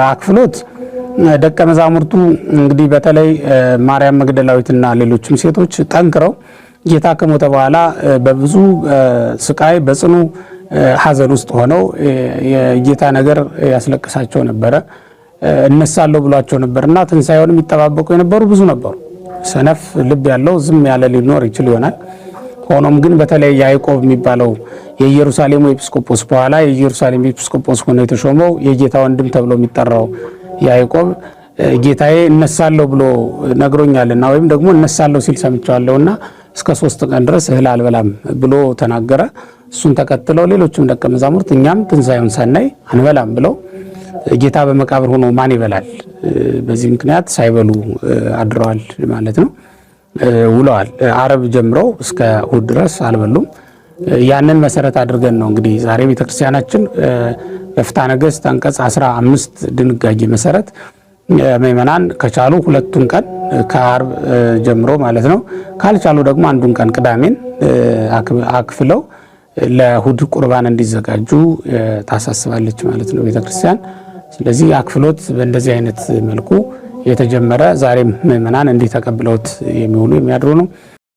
አክፍሎት ደቀ መዛሙርቱ እንግዲህ በተለይ ማርያም መግደላዊትና ሌሎችም ሴቶች ጠንክረው ጌታ ከሞተ በኋላ በብዙ ስቃይ በጽኑ ሐዘን ውስጥ ሆነው የጌታ ነገር ያስለቅሳቸው ነበረ። እነሳለሁ ብሏቸው ነበርና ትንሣኤውን የሚጠባበቁ የነበሩ ብዙ ነበሩ። ሰነፍ ልብ ያለው ዝም ያለ ሊኖር ይችል ይሆናል። ሆኖም ግን በተለይ ያዕቆብ የሚባለው የኢየሩሳሌሙ ኤጲስቆጶስ፣ በኋላ የኢየሩሳሌም ኤጲስቆጶስ ሆኖ የተሾመው፣ የጌታ ወንድም ተብሎ የሚጠራው ያዕቆብ ጌታዬ እነሳለሁ ብሎ ነግሮኛልና ወይም ደግሞ እነሳለሁ ሲል ሰምቼዋለሁና እስከ 3 ቀን ድረስ እህል አልበላም ብሎ ተናገረ። እሱን ተከትለው ሌሎችም ደቀ መዛሙርት እኛም ትንሣኤውን ሳናይ አንበላም ብለው፣ ጌታ በመቃብር ሆኖ ማን ይበላል? በዚህ ምክንያት ሳይበሉ አድረዋል ማለት ነው፣ ውለዋል። አረብ ጀምሮ እስከ እሁድ ድረስ አልበሉም። ያንን መሰረት አድርገን ነው እንግዲህ ዛሬ ቤተክርስቲያናችን በፍትሐ ነገሥት አንቀጽ 15 ድንጋጌ መሰረት ምእመናን ከቻሉ ሁለቱን ቀን ከአርብ ጀምሮ ማለት ነው፣ ካልቻሉ ደግሞ አንዱን ቀን ቅዳሜን አክፍለው ለእሁድ ቁርባን እንዲዘጋጁ ታሳስባለች ማለት ነው ቤተክርስቲያን። ስለዚህ አክፍሎት በእንደዚህ አይነት መልኩ የተጀመረ፣ ዛሬም ምእመናን እንዲህ ተቀብለውት የሚውሉ የሚያድሩ ነው።